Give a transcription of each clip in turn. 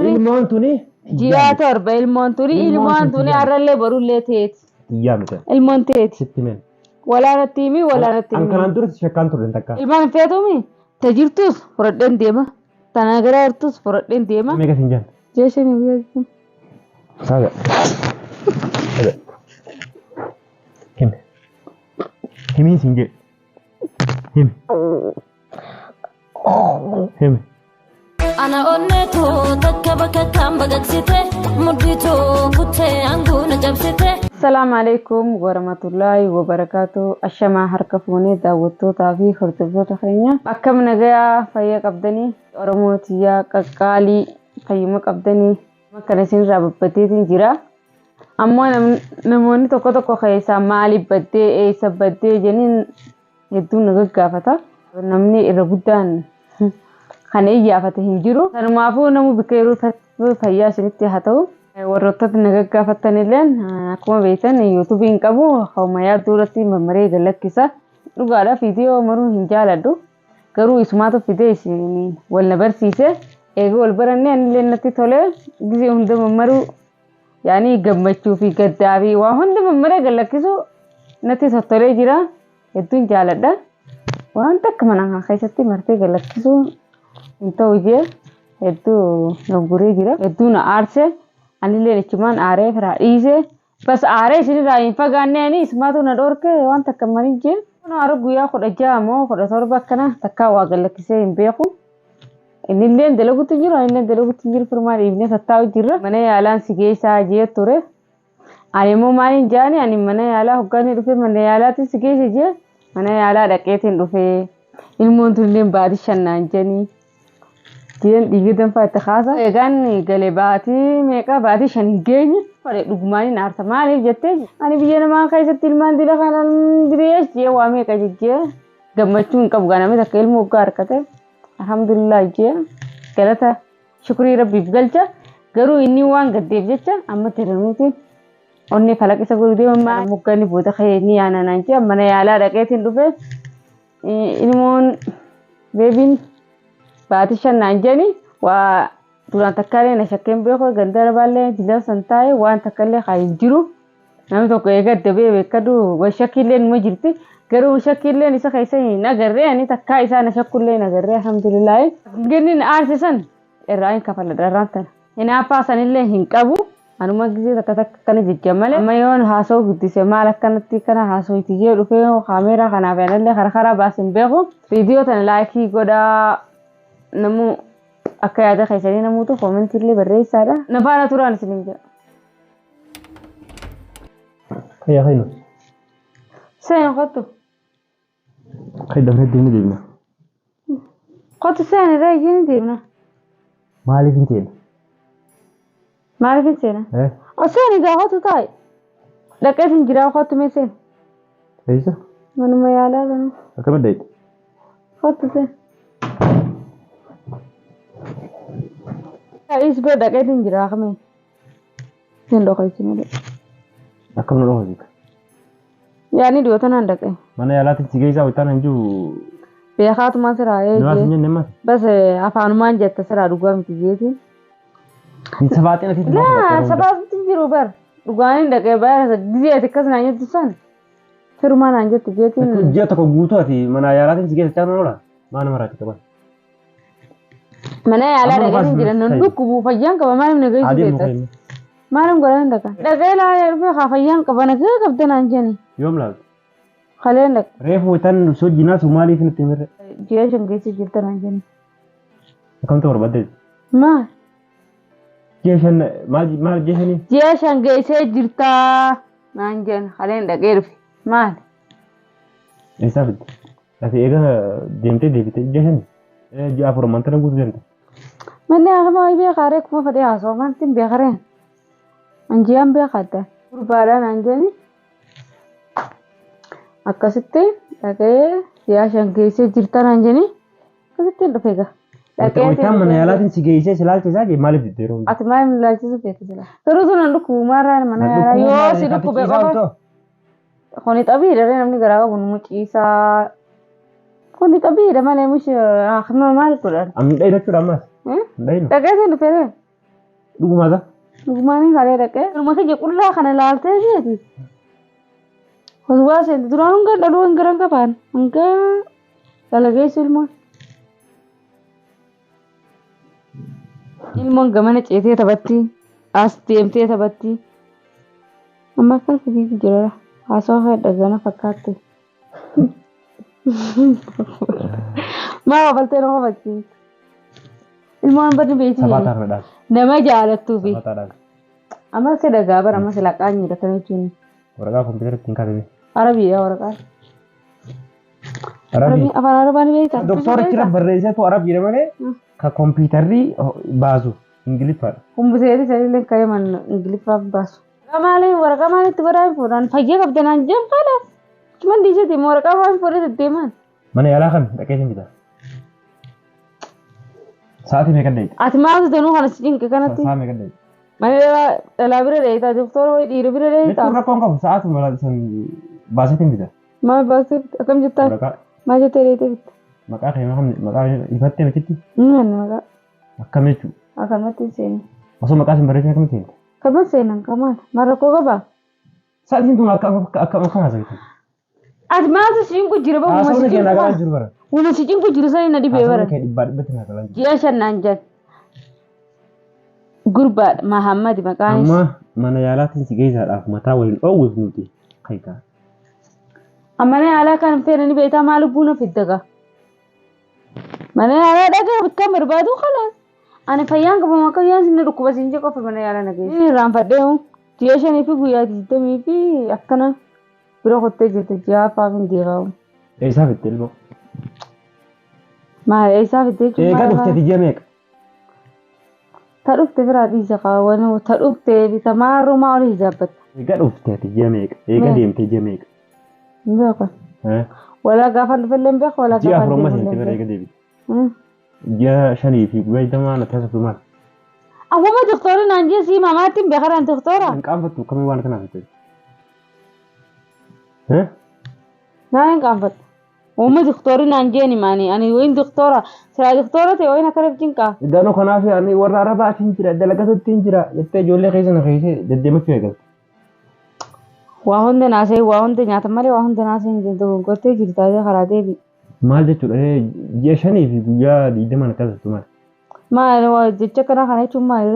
Sirri. Ilmoon tuni Ji'a 7 ilmoon tuni Ilmoon ilmoon tun tuni tiyyaa miti. har'allee borullee teeti. Tiyyaa miti. Ilmoon teeti. Sitti himeen. Walaanatti himi walaanatti An himi. kanaan dura si shakkaan turre takka. Ilmaan hin feetumi? Ta jirtus fudhadheen deema. Tana gara jirtus fudhadheen deema. Meeqa siin jaan? Ji'a 5 guyyaa jechuun. Saaga. Saaga. Himi. Himiin siin jedhe. Himi. Himi. Ana onneetu takka bakka kan baqaqsite mudhiitu kuttee anguuna cabsite. Assalaamu alaikum warahmatullaahi wabarakaatu. Ashamaa harka fuunee daawwattootaa fi hordoftoota keenya. Akkam nagayaa fayya qabdanii Oromoo tiyyaa qaqqaalii fayyuma qabdanii akkana isinirraa babbadeetiin jira. Ammoo namoonni tokko tokko keessaa maaliif baddee eessa baddee jedhaniin hedduun na gaggaafata. Namni irra guddaan kan iyyaafate hin jiru. Kanumaafuu namu bakka yeroo fayyaa isinitti haa ta'u. Warroota na gaggaafattan illeen akkuma beektan yuutuubii hin qabu. Hauma yaadduu irratti mammaree galakkisa. Dhugaadhaaf viidiyoo maruu hin jaaladhu. Garuu isumaatu fidee isin wal na barsiise. Eega wal barannee anillee natti tolee gisee hunda mammaruu yaani gammachuu fi gaddaa fi waa hunda mammaree galakkisu natti tottolee jira. Hedduun jaaladha. Waan takka mana kana keessatti martee galakkisuu hin ta'u jee hedduu na guree jira. Hedduu na aarse. Anillee achumaan aaree firaa dhiise. Bas aaree isinirraa hin fagaanne ani isumaatu na dhorke waan takka marin jee. Kun haara guyyaa 16 moo 17 akkana takkaa waa galakkisee hin beeku. Innillee dalaguutti hin jiru anillee dalaguutti hin jiru firmaa dhiibnee tattaa'u jirra. Mana yaalaan si geessaa jee ture. Ani immoo maaliin jaani ani mana yaalaa hoggaanii dhufe mana yaalaatti si geesse jee mana yaalaa dhaqeetiin dhufe. Ilmoon tunillee baatii 5 naan jedhanii. Jeen dhiiga danfaa itti kaasa. Eegaan galee baatii meeqa baatii 5 hin geenye. Fadhe dhugumaan hin aarsa maaliif jettee ani biyya namaa keessatti ilmaan dila kanaan birees jee waa meeqa jejjee gammachuu hin qabu ganame takka ilmoo hoggaa harkate. Alhamdulillah jee galata shukrii rabbiif galcha. Garuu inni waan gaddeef jecha amma tiranuutiin onnee falaqisa godhu deema hogganni booda ka'ee ni yaananaan jee mana yaalaa dhaqeetiin dhufe. Ilmoon beebiin baatii 5 naan jedhani waa duraan takkaalee na shakkeen beeku ganda rabaallee jila san taa'e waan takkallee haa hin jiru. Namni tokko eega adda ba'ee beekadu shakkiillee numa jirti. Garuu shakkiilleen isa keessa hin agarree ani takkaa isaa na shakkullee hin agarree alhamdulillaahi. Ganni na aarse san irraa hin kafaladha irraan tana. Hinaaffaa sanillee hin qabu. Anuma gisee takka takka kana jejja malee. Amma yoon haasa'u guddise maal akkanatti kana haasa'u jee dhufee kaameeraa kanaaf yaadallee karaa karaa baase hin beeku. Viidiyoo tana laayikii godhaa namuu akka yaada keessanii namuutu koomentii illee barreessaadha. Na faana turaan isiniin jedha. Fayyaa fayyinu. Seen kottu. Kai dafnee deemni deemna. Kottu seen irra iyyuu deemna. Maaliif hin seena? Maaliif hin seena? O seen egaa kottu taa'i. Dhaqees hin jiraa kottu mee seen. Eessa? Manuma yaalaa kana. Akkamitti dhaqxe? Kottu seen. Is bira dhaqees hin jiraa kamee. Hin dhokachi malee. Akkam nu dhokachiita? Yaani dhiyoo tanaan dhaqe. Mana yaalaatti si geessaa waytaan hin jiru. Beekaatumaan siraa Namaas hin eegee. jenne ammas. Bas afaanumaan jette siraa dhugaa miti jeetiin. Sabaatiin asitti Laa sabaabti jiru bar. Dhugaan hin dhaqee bara gizee ati akkas naan jettu san. Firmaa naan jettu jeetiin. Ji'a tokko guutuu ati mana yaalaatiin si geessa caalaa oola. Maa nama raachita bara. Mana yaalaa Amma dhaqee hin jiran nan dhukkubu fayyaan qaba maaliif na geessu Adeemu feetas. fayyadu. Maaliif godhan hin dhaqan. Dhaqee laalee dhufee haa fayyaan qaba na gahee qabda naan jedhani. Yoom laaltu? Kaleen dhaqe. Reefu waytaan sojjinaa sun maaliif nutti himirre? Ji'a 5 keessa jirta naan jedhani. Akkamtu barbaadde? Maal? Ji'a 5 maal maal ji'a 5? Ji'a 5 geessee jirtaa naan jedhan kaleen dhaqee dhufe. Maal? Eessaa fidde? Ati eega deemtee deebitee ji'a 5? Ji'a 4 mantana guutuu deemte. Manni akkama beekaa ree kuma fedhee haasawaa wanti hin beekareen. Anjiyaan beekaa adda. Gurbaadhaa naan jedhani. Akkasitti dhaqee ji'a 5 geessee jirta naan jedhani. Akkasitti hin dhufe egaa. Waytaan mana yaalaatiin si geessee si laalchisaa jee maaliif didde yeroo hunda? Ati maaliif laalchisuu feete jira? Garuu sun hin dhukkubu maarraan mana yaalaa yoo si dhukkube qofa. Kuni xabiidha ree namni garaa qabu nu ciisaa. Kuni xabiidha malee mushi akkuma maal godhan? Amma dhayinu jechuudha ammas. Dhayinu. Dhaqee siin dhufe ree? Dhugumaa isaa? Dhugumaan kalee dhaqee. Ilma kiyya qullaa kana laaltee jeeti. Hoswaa seente duraan hanga dhaluu hanga hanga baan hanga dalageessu ilmoon. Ilmoon gamana ceetee taphatti as deemtee taphatti. Amma akkas fiigu jira. Haasawaa fedha gana fakkaatti. Maa kafaltee nama kafalchiifte? Ilmoon badni beekti. Sabaataa irra Nama jaalattuu fi. Sabaataadhaan. Amma si dhagaa bara amma si laqaanyiidha kana jechuun. Waraqaa kompiitara ittiin kaatame. Arabiidha waraqaan. Arabii. Afaan Arabaa ni beektaa? Doktorichi barreesseetu Arabiidha malee ka kompiitarri baasu Ingiliffaadha. Humbiseeti sanillee kan himan Ingiliffaaf baasu. Waraqaa maalitti godhaa fuudhan fayyaa qabda naan jedhan kalaas. Achumaan dhiisati waraqaa waan fuudhee deddeeman. Mana yaalaa kan dhaqee sin bitaa. Sa'aatii meeqa dheeyita? Ati maaltu danuu kana si cinqe kanatti? Sa'a meeqa dheeyita? Mana dhalaa bira dheeyita doktora wayii dhiira bira dheeyita. Jechuun rakkoon qabu sa'aatuma san baaseetiin bita. Maal baasee akkam jettaa? Waraqaa Maal jettee dheeyitee bitta? maqaa kee maqaa ifattee achitti Inni manni maqaa akkam jechuudha. akkanumatti hin seenne. Osoo maqaa sin barreessin akkamitti seente? Akkamitti seenan qamaan maal rakkoo qabaa? Sa'aatiin tun akka akka akka haasawite. Ati maaltu si cinqu jira ba Haasawni kee naa galaa jiru bara. Uuma si cinqu jiru sani na dhibee bara. Haasawni kee dhibbaa dhibbatti naa galaa jiru. Ji'a shan naan jedhan. Gurbaadha Mahammad maqaan Amma isaa. mana yaalaatiin si geessaadhaaf mataa waliin dhoowweef nuti kayitaa. Mana yaalaa kan feene ni beektaa maal lubbuu na fidda gaa. Mana yaalaa dhagaa bakka barbaadu kalaas. Ani fayyaan qabu akka fayyaan sinna dhukkuba siin jee qofa mana yaalaa na geesse. Inni irraanfadhee ji'a shanii fi guyyaa digdamii fi akkana bira kottee jirti ji'a afaaf hin deebaa'u. Eessaa fitte ilmoo? Maal eessaa fitte jechuun Eegaa maal dhufte ji'a meeqa? Ta dhufte biraa dhiisa kaawwan ta dhufte bita maarruu maa olii hijaabbatta. Eegaa dhufte ji'a meeqa? Eegaa deemte ji'a meeqa? Hin beeku. Walaa gaafa dhufallee hin beeku walaa Ji'a gaafa afur amma deemullee seente hin bira beeku. eega deebite. Ji'a shanii fi guyyaa digdamaa na taasiftu maal? Awwama doktorri naan jee sii mamaatti hin beekaraan doktora. Hin qaanfattu kamii waan kanaaf jettee? Naan hin qaanfattu. Uumma doktorri naan jee ni maani ani wayin doktora silaa doktora ta'e wayin akkana cinqaa. Idaanoo kanaaf ani warra Arabaatiin jira dalagatutti hin jira jettee ijoollee keessa na keessee deddeemachuu eegalte. Waa hunda naasee waa hunda nyaata malee waa hunda naasee hin jirtu gongottee jirta karaa deebi. Maal jechuudha ji'a shanii fi guyyaa digdamaa na taasiftu maal? Maal jecha kana kana jechuun maal?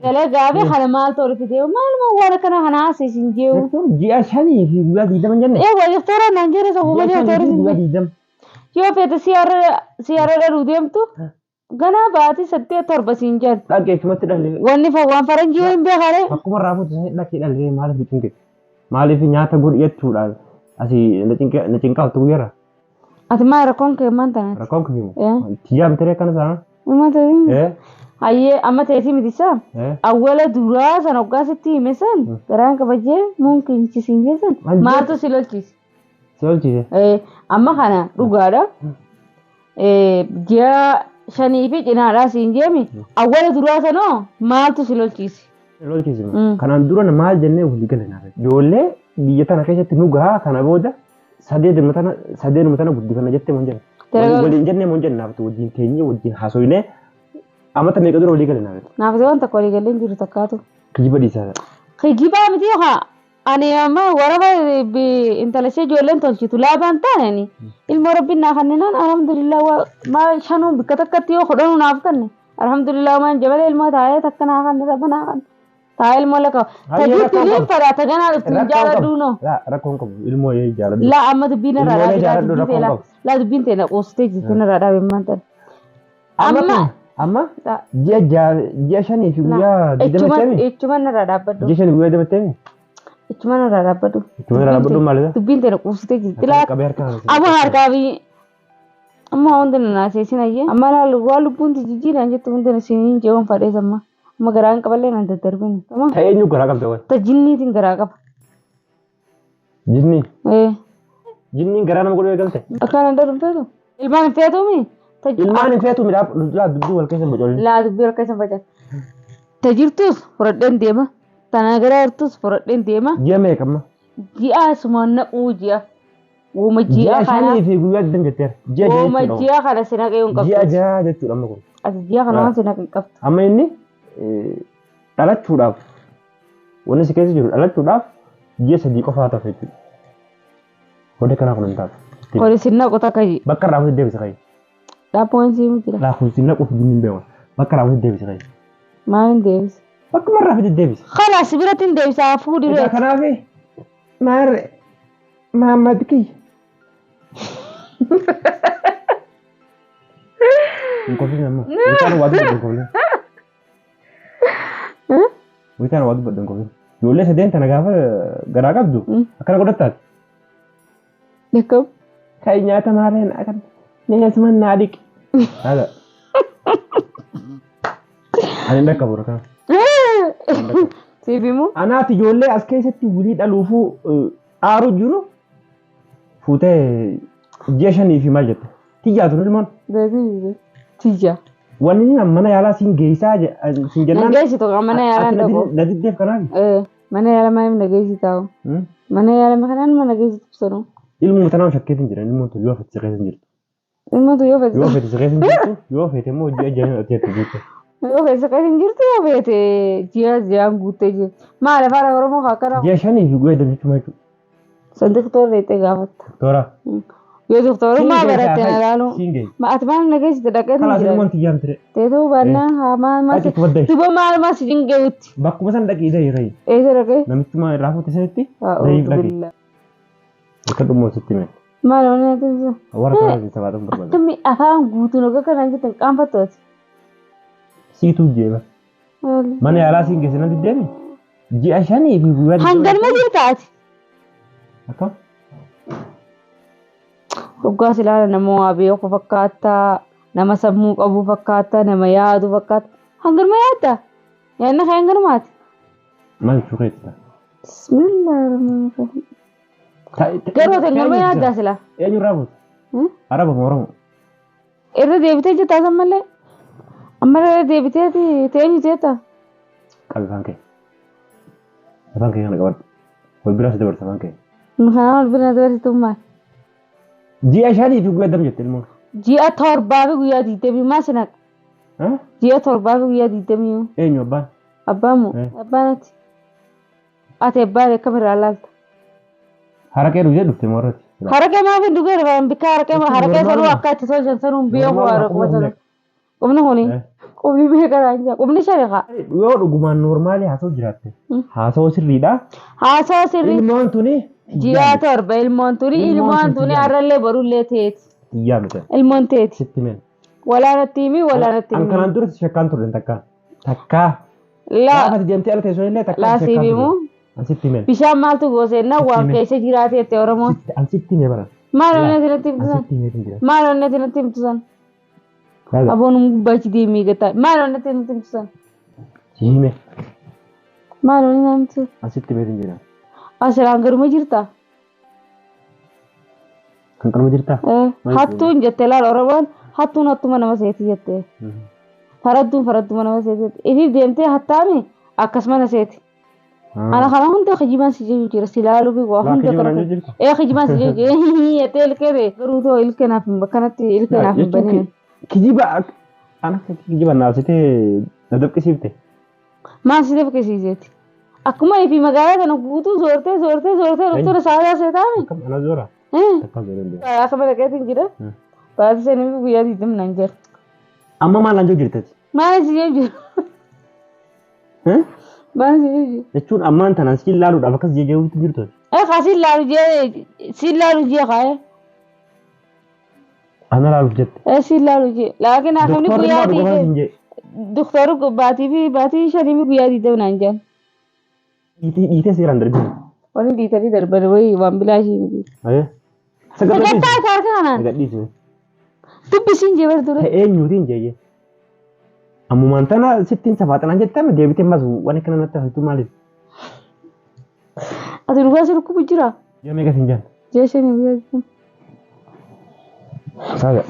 Galee gaafii kana maaltu ol fidee maaluma waan akkana kana haasisiin jeewu. Jechuun ji'a shanii fi guyyaa digdama hin jenne? Ee waa doktora naan jedhe isa uuma Ji'a shanii doktora fi siin guyyaa jedhe. digdama. Yoo feete siyaara dhaluu deemtu ganaa baatii saddeet torba siin jedhan. Dhaqee achumatti dhalee. Wanni waan faranjii yoo hin beekare. Akkuma raafuutti dhaqee dhalee maaliif cinqe? Maaliif nyaata godhi jechuudhaan asii na cinqaaftu guyyaarra? Ati maal rakkoon kee maal tanaati? Rakkoon kee himu. Tiyyaa bitaree akkana sana? Maal ta'e? Hayyee amma ta'eetii miti isaa? Awwala duraa sana hoggaa sitti hime san garaan kabajee muunkiin siin jeessan maaltu si lolchiise? Si lolchiise? Amma kana dhugaadha. Ji'a shanii fi cinaadhaa siin jeemi awwala duraa sanoo maaltu si lolchiise? Lolchiise. Kanaan dura maal jennee walii galle naaf. Ijoollee biyya tana keessatti nu gahaa kana booda sadeenuma tana guddifanna jettee mun jenne. Waliin jennee mun jenne naaf wajjin teenyee wajjin haasoyinee amata meeqa dura walii galle naaf. Naaf waan takka walii gallee hin jiru takkaatu. Kijiba dhiisaa. Kijibaa miti haa ani amma waraba intala ishee ijoolleen tolchitu laabaan taane ilmoo rabbiin naa kenninaan alhamdulillah maa shanuu bikka takkatti yoo kudhanuu naaf kenne alhamdulillah maan jabalee ilmoo taa'ee takka naa kenne rabba naa kenne taa'ee ilmoo lakka tajiitti ni fara taganaa dhuftu hin jaaladhuu noo. Rakkoon qabu ilmoo jaaladhu. Laa amma dubbiin irraa dhaabe laa dubbiin ta'e na qoostee jirti irraa dhaabe maal ta'e. Amma amma ji'a shanii fi guyyaa digdama ta'e. Echuma irraa dhaabbadhu. Ji'a shanii guyyaa digdama ta'e. Echuma irraa dhaabbadhu. Echuma irraa dhaabbadhu maal isa? Dubbiin ta'e na qoostee jirti. Laa amma harkaa fi amma hundi na naasee ayyee amma laal waa lubbuun jijjiiraan jettu hundi na siin jeewoon fadhees amma amma garaan qaballee naan daddarbin. Ta'ee eenyu garaa qabda wayi? Ta jinniitiin garaa qaba. Jinnii? Jinniin garaa nama godhuu eegalte? Akkaan hin feetu? Ilmaan hin feetuumi? Ilmaan hin feetu midhaa laa dubbii wal keessa hin bocoolin. Laa dubbii wal keessa hin bocoolin. Ta jirtus fudhadheen deema. Ta nagaraa jirtus fudhadheen deema. Ji'a meeqa amma? Ji'a suma naquu ji'a. Uuma ji'a kana. Ji'a shanii fi guyyaa digdam jetteera. Ji'a ja'a Uuma ji'a kana si naqee hin qabdu. Ji'a ja'a jechuudha amma kun. Ati ji'a kana waan si naqee hin qabdu. Amma inni Dhalachuudhaaf wanni si keessa jiru dhalachuudhaaf ji'a 3 qofaa tafe jechuudha. Wanti kanaa kun hin taatu. Kuni si naqu takka ji. Bakka irraa fuutee deebisa ka'e. Dhaabboon si himu jira. Laa kun si naquuf jinni hin beeku. Bakka irraa fuutee deebisa ka'e. Maal hin deebisa? Bakkuma irraa fuutee deebisa. Kalaas biratti hin deebisa fuudhi Egaa reeti. kanaaf maarre Mahammad kiyya. Hin kolfin amma. Witaan waa dubbadhu hin kolfin. Witaan waa dubbadhu hin kolfin. Ijoollee sadeen tana gaafa garaa qabdu akkana godhattaati. Dhakkam. Kai nyaata maarreen akkan nyaata naa dhiqi. Haala. Ani hin dhaqqabu rakkaa. Siif himu? Anaati ijoollee as keessatti wulii dhaluufuu aaru jiru fuutee ji'a 5 fi maal jette? Tiyyaa tun ilmoon. Beeku tiyya. Wanni inni mana yaalaa siin geessaa siin jennaan. Nageessi tokko mana yaalaa hin dhaqu. Na diddeef kanaaf. Mana yaalaa maaliif nageessi taa'u? Mana yaalaa kanaan mana geessi tubsanu. Ilmoo tanaan shakkeetiin hin jiran ilmoon tun yoo feete si keessa hin jirtu. Ilmoo tun yoo feete. Yoo feete si keessa hin jirtu yoo feete immoo ji'a ji'aan ati ati guutte. Yoo feete si keessa hin jirtu yoo feete ji'a ji'aan guuttee jirti. Maal afaan Oromoo akkana. Ji'a 5 fi guyyaa jechuudha jechuudha. San doktorri itti gaafatta. Doktora. Yoo doktorummaa baratte na ilaalu. Siin geessi. Ma ati maal na geessite dhaqee Kalaas ilmoon tiyyaan ture. Teetuu baannaan haa maal maal Ati kubadda. Duba maal maal si jingeewutti. Bakkuma san dhaqii dahii reeyi. Eessa dhaqee? Namichuma irraa fuute sanitti dahiif dhaqii. Akka dhummoo sitti hime. Maal waan nyaata? Warra kanaa si sabaatan barbaada. Akkamii afaan guutuun hoggaa kanaan jettan qaanfattu ati. Siituu jeeba. Mana yaalaa siin geesse nan diddeemi. Ji'a 5 fi guyyaa. Hanganuma jirta ati. Akkam? Hoggaas ilaala nama waa beeku fakkaata, nama sammuu qabu fakkaata, nama yaadu fakkaata. Hanganuma yaadda? Yaadni kee hanganumaati? Maal jechuu keetti ta'a? Bismillahirrahmanirrahiim. Garuu ati hanganuma yaaddaa silaa? Eenyurraa buute? Araba moo Oromoo? Irra deebitee jirtaa san malee? Amma irra deebitee teenyu jeetta? Qabi afaan kee. Afaan kee kana qabadhu. Wal biraa si dabarsa afaan kee. Kanaan wal bira dabarsitu maal? Ji'a 5 fi guyyaa dam jette ilmoon. Ji'a 7 fi guyyaa 20 maal si naqa? Ji'a 7 fi guyyaa 20. Eenyu abbaan? Abbaan moo? Abbaan ati. Ati abbaan akkamirraa laalta? Haraqee dhugdee dhufte moo irratti? Haraqee maaf hin dhugee dhufan bikka haraqee haraqee sanuu akka itti tolchan sanuu hin beeku haraquma sanuu. Qubni kuni qubni meeqa naan jaa qubni shani kaa. Yoo dhugumaan noormaalii haasa'u jiraatte haasa'u sirriidha. Haasa'u sirrii. Ilmoon tuni. Ji'a 7 ilmoon tuni ilmoon tuni har'allee borullee teeti. Xiyyaa miti. Ilmoon teeti. Sitti himeen. Walaanatti himi walaanatti himi. An kanaan dura shakkaan turre takkaa. Takkaa. Laa. Gaafa deemtee ala teessoo illee takkaa Laa siif himu. An sitti himeen. Bishaan maaltu gooseenna waan keessa jiraate jette Oromoon. An sitti himee bara. Maal onnee natti himtu san? An sitti himee jira. Maal onnee natti himtu san? Aboon gubbaachi deemee gataa. Maal onnee natti himtu san? Si hime. Maal onnee natti himtu? An sitti himee jira. Asirraan garuma jirta? Kan kanuma jirta? Hattuun jette laal Oromoon hattuun hattuma nama seeti jette. Faradduun faradduma nama seeti jette. Ifiif deemtee hattaami akkasuma na seeti. Ana kana hunda kijibaan si jechu jira si laaluu fi waa hunda kana. Kijibaan si jechu jira jettee ilkee garuu too ilkee naaf hin akkanatti ilkee naaf hin banin. Kijiba ana kijiba naasitee na dabqisiifte. Maal si dabqisiiseeti? Akkuma ifi magaalaa kana guutuu zoortee zoortee zoortee doktora saadaa seetaami. Akkam ana zoora? Takka zoora hin beeku. Akka malaqeetiin jira. Baasii sanii fi guyyaa 20 naan jira. Amma maal naan jiru jirtati? Maal si jiru jira? Maal si jiru jira? Jechuun ammaan tanaan siin laaluudhaaf akkas jejjeeruutti jirtu. Kaa siin laalu jee siin laalu jee kaa'ee. Ana laaluuf jette. Siin laalu jee. Laakiin akkamni guyyaa 20. Doktorri baatii fi baatii 5 fi guyyaa 20 naan jira. Dhiitee seeraan darbine. Wanni dhiitanii darban wayii waan bilaa ishii miti. Sagantaa isaa harka kanaan. Gadhiisne. Dubbisiin jee bar dura. Eenyuutiin jeeyye. Ammumaan tana sittiin safaaxanaan jettame deebitee ammas waan akkana natti haftu maaliif? Ati dhugaa si dhukkubu jira? Ji'a meeqa siin jaan? Ji'a 5 guyyaa 20. Saaga.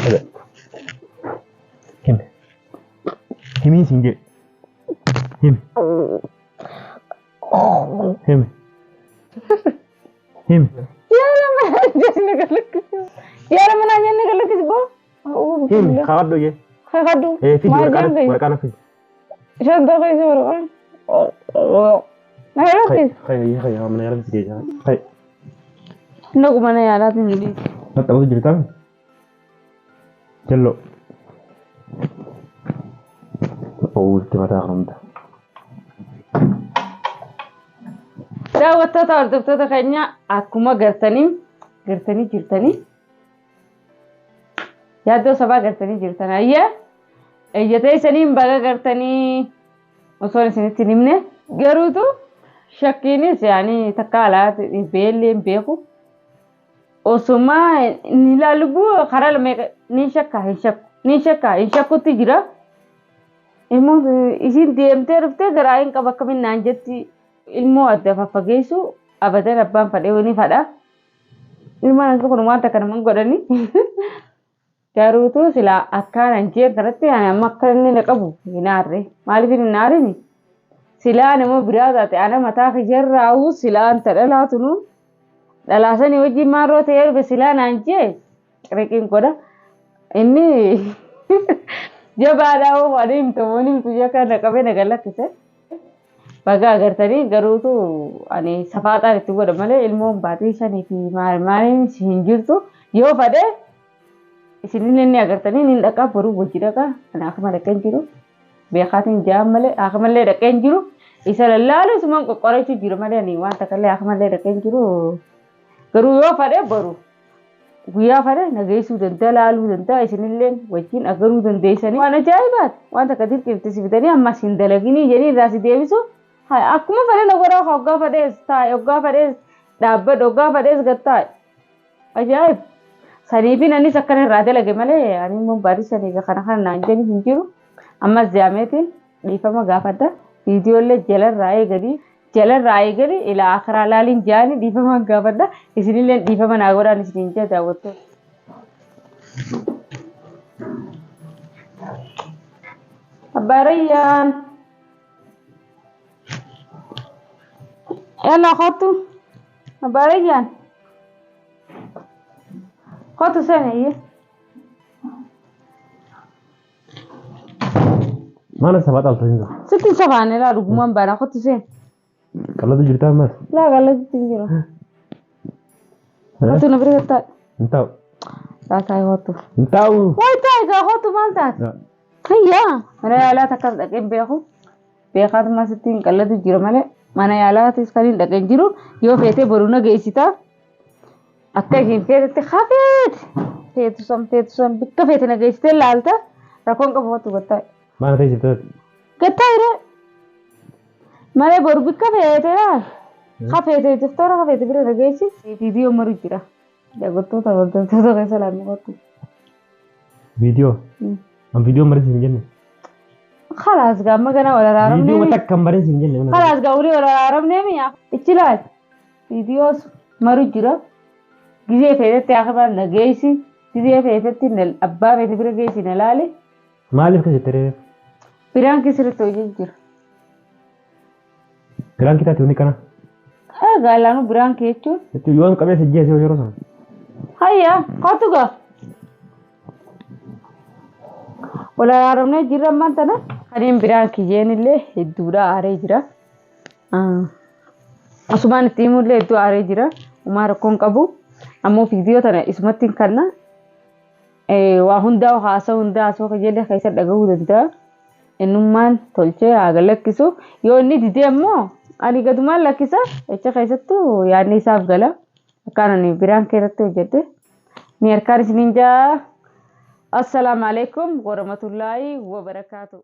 Saaga. Himi. Himiin siin jee. Himi. Himi. Himi. Yaara manaa jenne galakkisi boo. Himi kaadho jee. Kakadhu. Fidi Maal waraqaa jedhamte? waraqaa fidi. Shantaa keessa waraqaan. Na yaalatti. Hayya hayya mana yaalatti geessa. Hayya. Naqu mana yaalaatiin hin dhiisu. Maxxansu jirtaa? Jallo. Oolti mataa qabda. Daawwattoota hordoftoota keenya akkuma gartanii jirtanii yaaddoo sabaa gartanii jirtan ayyaa eeyyatee isaniin baga gartanii osoo isinitti hin himne garuutu shakkiinis yaani takka alaa beellee hin beeku osuma ni ilaalu karaa lama ni shakka hin shakku ni shakka hin shakkutti jira. Ilmoo isiin deemtee dhuftee garaa hin qaba akkamiin naan jetti ilmoo adda faffageessu abadan abbaan fadhee ni fadha. Ilmaan akka kun waan takka naman godhani. Garuutu silaa akkaan an jeen kanatti ani amma akka inni na qabu hin aarre. Maaliif hin aarini? Silaa nama biraa taate ana mataa kiyyarraa'u silaa anta dhalaatunu dhalaasanii wajjin maarroo ta'ee dhufe silaa naan jee qiriqiin godha. Inni jabaadhaa hoo ani himtu moo himtu jee na qabee na galakkise. Baga agartanii garuutu ani safaaxaan itti godha malee ilmoon baatii shanii fi maal maaliin hin jirtu yoo fadhe isinillee ni agartanii ni dhaqaa boruu wajji dhaqaa ani akkuma dhaqee hin jiru beekaatiin jaan malee akkamallee dhaqee hin jiru isa lallaalu isumaan qoqqorachuu jiru malee ani waan takkallee akkamallee dhaqee hin jiru garuu yoo fadhe boru guyyaa fadhe nageessuu danda'a laaluu danda'a isinillee wajjin agaruu dandeessanii waan ajaa'ibaati waan takka dirqimti si fidanii ammas hin dalaginii jedhanii irraa si deebisu akkuma fadhe na godhaa hoggaa fadhees taa'e hoggaa fadhees dhaabbadhu hoggaa fadhees gad taa'e ajaa'ib saniifin anis akkana irraa dalage malee ani immoo baatii shanii kana kana naan jedhu hin jiru ammas jaameetiin dhiifama gaafadha viidiyoollee jalarraa eegali ilaa akiraa laaliin jaani dhiifama gaafadha isinillee dhiifama naa godhaan isiniin jee daawwattoota. Abbaa Rayyaan. Yalla kottu. Abbaa Rayyaan. Kottu seeni. Maal sabaa xaaltu hin jiru? Sitti safaanee laa dhugumaan baana kottu seeni. Qallatu jirtaa ammas? Laa qallatu hin jiru. Kottu na bira taa'e. Hin taa'u. Laa taa'e kottu. Hin taa'u. Wayi taa'e gaa kottu maal taate? Hayyaa mana yaalaa takkas dhaqee hin beeku. Beekaatuma sitti hin qallatu jira malee mana yaalaatis kan hin dhaqee hin jiru yoo feetee boruu na geessita. Akka isheen feetetti hafeeti. Feetu san feetu san bikka feete na geessitee laalta rakkoon qabu kottu gattaa'e. Maal ta'e jirta? Gattaa'e ree. Malee boru bikka feete laal. Hafeete doktora hafeete bira na geessi. Viidiyoo maru jira. Daawwattoota hordoftoota keessa laannu kottu. Viidiyoo? An viidiyoo marii siin jenne. Khalaas gaa amma ganaa wal araaramnee. Viidiyoo takka marii siin jenne. Khalaas gaa ulii wal araaramnee mi'a. Ichi laal. Viidiyoos maru jira. Gizee feetetti akhiraa na geessi. Gizee feetetti abbaa feete bira geessi na laale. Maaliif kan jettee reef? Biraan kisirratti hojii jira. Biraan kitaati hundi kana? Gaalaanu biraan kee jechuun. Jechuun yoon qabee sajjeesee yeroo sana. Hayyaa kottu gaa. Wal araaramnee jirra ammaan tana. Kanneen biraan kiyyeen illee hedduudha aaree jira. Asumaan itti himullee hedduu aaree jira. Uumaa rakkoon qabu. Ammoo viidiyoo tana isumatti hin kanna. Waa hundaa haasa'u hundaa haasa'u kajeellee keessa dhagahuu danda'a. Innummaan tolchee haa galakkisu. Yoo inni didee ammoo ani gadumaan lakkisa. Jecha keessattuu yaadni isaaf gala. Akkaan ani biraan keessatti hojjedhe. Ni harkaan isiniin jaa. Assalaamu alaikum warahmatullaahi wabarakaatu.